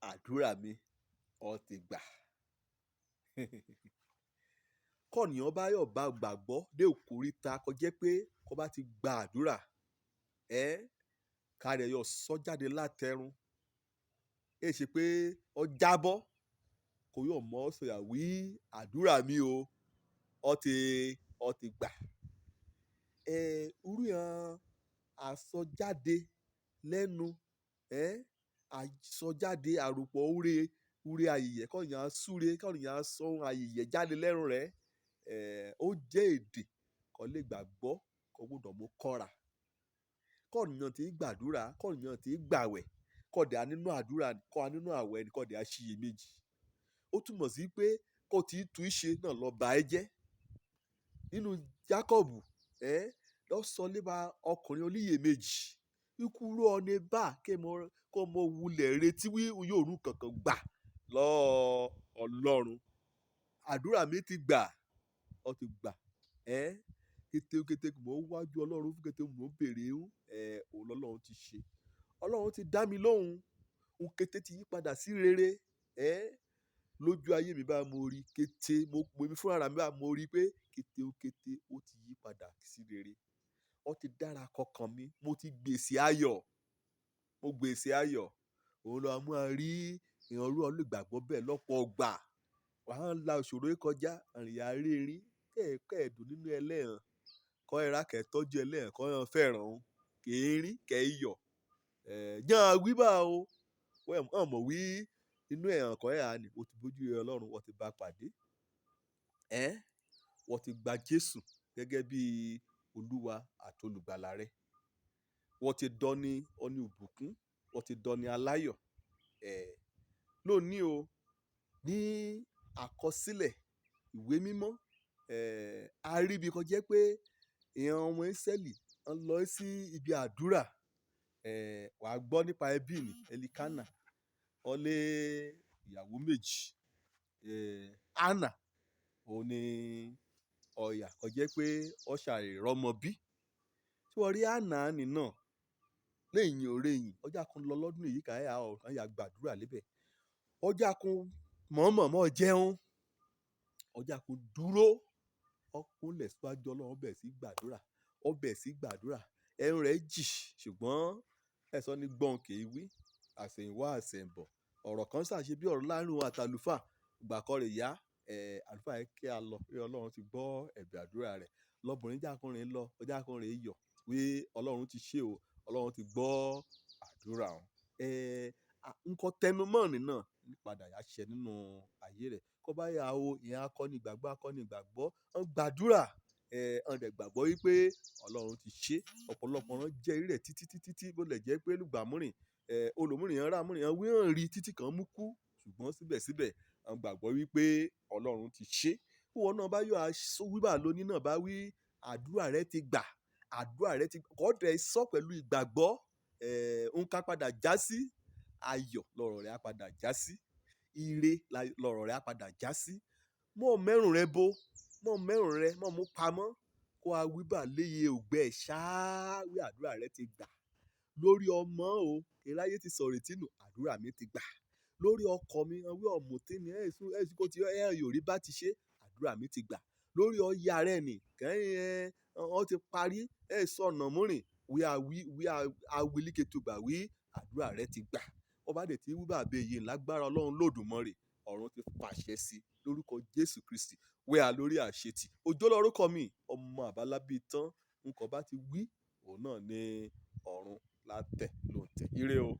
Àdúrà mi ó ti gbà. Kọ́nìyàn bá yọ̀ bá gbàgbọ́ dé òkúríta kó jẹ́ pé kó bá ti gba àdúrà, ẹ́ ká rẹ̀ yọ sọ jáde látẹrun. É ṣe pé ó jábọ́ kó yọ̀ mọ́ sọ̀yà wí àdúrà mi o, ó ti gbà. Ẹ irú ìhàn àsọjáde lẹ́nu, ẹ́ àsọjáde àròpọ̀ ure ure ayẹyẹ kọ́nìyàn súre, kọ́nìyàn sọ ohun ayẹyẹ jáde lẹ́nu rẹ̀. Ẹ ó jẹ́ èdè kó lè gbàgbọ́ kó gbọdọ̀ mú kọ́ra. Kọ́nìyàn tí ń gbàdúrà, kọ́nìyàn tí ń gbàwẹ̀, kó dẹ̀ á nínú àdúrà, kó á nínú àwẹ̀ ni kó dẹ̀ á ṣiyèméjì. Ó túmọ̀ sí pé kó tí tú ṣe náà lọ bá ẹ jẹ́. Nínú Jákọ́bù, ẹ́ lọ sọ nípa ọkùnrin oníyèméjì. Ikú rú ọni bá kó mọ wulẹ̀ retí wí yóò rú kankan gbà lọ́ọ́ Ọlọ́run. Àdúrà mi ti gbà, ó ti gbà. Ẹ́ kété kété mò ń wájú Ọlọ́run fún kété mò ń bèrè ń, ẹ́ òun lọ́lọ́run ti ṣe. Ọlọ́run ti dá mi lóhùn. Ohun kété ti yí padà sí rere. Ẹ́ lójú ayé mi bá mo rí kété, mo pè mí fúnra mi bá mo rí pé kété ó kété ó ti yí padà sí rere. Ó ti dára kọkàn mi, mo ti gbèsè ayọ̀, mo gbèsè ayọ̀. Òun ló mú a rí ìrànlọ́wọ́ olùgbàgbọ́ bẹ́ẹ̀ lọ́pọ̀ ọgbà. Wàá la ìṣòro yìí kọjá, àrìnyà rírin, kẹ́ẹ̀kẹ́ dùn nínú ẹlẹ́hàn. Kọ́ ẹ rà kẹ́ tọ́jú ẹlẹ́hàn, kọ́ ẹ fẹ́ràn òun, kèérín, kẹ́ yọ̀. Ẹ̀ jẹ́ wí bá o. Wọ́n mọ̀ wí inú ẹ̀hàn kọ́ ẹ̀ hà ni, o ti bójú Ọlọ́run, wọ́n ti bá pàdé. Ẹ́ wọ́n ti gba Jésù gẹ́gẹ́ bí Olúwa àti olùgbàlà rẹ. Wọ́n ti dọ́ni ọni ìbùkún, wọ́n ti dọ́ni aláyọ̀. Ẹ̀ lónìí o, ní àkọsílẹ̀ ìwé mímọ́, ẹ̀ a rí ibi kan jẹ́ pé ìran ọmọ Ísírẹ́lì ń lọ sí ibi àdúrà. Ẹ̀ wà á gbọ́ nípa ẹbí ni Elikana. Ó lé ìyàwó méjì. Ẹ̀ Hannah òun ni ọ̀yà kó jẹ́ pé ó ṣàìrọ́mọ bí. Tí wọ́n rí Hannah ní náà lẹ́yìn ọ̀rẹ̀yìn, ọjà kan lọ lọ́dún yìí ká ẹ̀ ọ̀kan yà gbàdúrà níbẹ̀. Ọjà kan mọ̀ọ́mọ̀ mọ́ jẹun. Ọjà kan dúró. Ó kúnlẹ̀ síwájú Ọlọ́run, ó bẹ̀rẹ̀ sí gbàdúrà. Ó bẹ̀rẹ̀ sí gbàdúrà. Ẹnu rẹ̀ jì, ṣùgbọ́n ẹ̀sọ́ ni gbọ́n kì í wí. Àsẹ̀yìnwá àsẹ̀yìnbọ̀. Ọ̀rọ̀ kan ṣàṣe bí ọ̀rọ̀ láàrín òun àti àlùfáà. Ìgbà kan rẹ̀ yá, ẹ̀ àlùfáà yẹn kí a lọ pé Ọlọ́run ti gbọ́ ẹ̀bẹ̀ àdúrà rẹ̀. Lọ́bìnrin jákùnrin lọ, jákùnrin yọ̀ wí Ọlọ́run ti ṣe o, Ọlọ́run ti gbọ́ àdúrà òun. Ẹ̀ nǹkan tẹnumọ́ ní náà padà yá ṣẹ nínú ayé rẹ̀. Kó bá yà ó, ìyẹn akọni ìgbàgbọ́, akọni ìgbàgbọ́, ń gbàdúrà, ẹ̀ wọ́n dẹ̀ gbàgbọ́ wípé Ọlọ́run ti ṣe. Ọ̀pọ̀lọpọ̀ wọn jẹ́ rí rẹ̀ títí, títí tí bó lẹ̀ jẹ́ pé lùgbàmúrìn, ẹ̀ olùmúrìn yẹn rà múrìn yẹn wí hàn rí títí kan mú kú. Ṣùgbọ́n síbẹ̀síbẹ̀, wọ́n gbàgbọ́ wípé Ọlọ́run ti ṣe. Bí ìwọ náà bá yọ aṣọ wíwà lóní náà bá wí àdúrà rẹ ti gbà, àdúrà rẹ ti kọ́ dẹ̀ sọ pẹ̀lú ìgbàgbọ́, ẹ̀ ń ká padà já sí ayọ̀ lọ̀rọ̀ rẹ á padà já sí. Ire lọ̀rọ̀ rẹ á padà já sí. Mọ́ mẹ́rùn rẹ bó, mọ́ mẹ́rùn rẹ, mọ́ mú pamọ́. Kó a wí bà léye ògbẹ ṣáá wí àdúrà rẹ ti gbà. Lórí ọmọ o, iráyé ti sọ̀rọ̀ tínú, àdúrà mi ti gbà. Lórí ọkọ mi, wí ọ̀mùtí ni, ẹ̀ sún, ẹ̀ sún kó ti ẹ̀ yóò rí bá ti ṣe, àdúrà mi ti gbà. Lórí ọya rẹ ni, kẹ́yìn ẹ, ọ ti parí, ẹ̀ sọ̀nà múrìn, wí a wí, wí a wí líketò gbà wí, àdúrà rẹ ti gbà. Ó bá dẹ̀ tí wí bá bẹ́ yìí lágbára Ọlọ́run Olódùmarè, ọ̀run ti pàṣẹ sí lórúkọ Jésù Kristi. Wí a lórí àṣetì. Òjó lórúkọ mi, ọmọ àbálábí tán. Nǹkan bá ti wí, òun náà ni ọ̀run látẹ̀ ló ń tẹ̀. Ire o.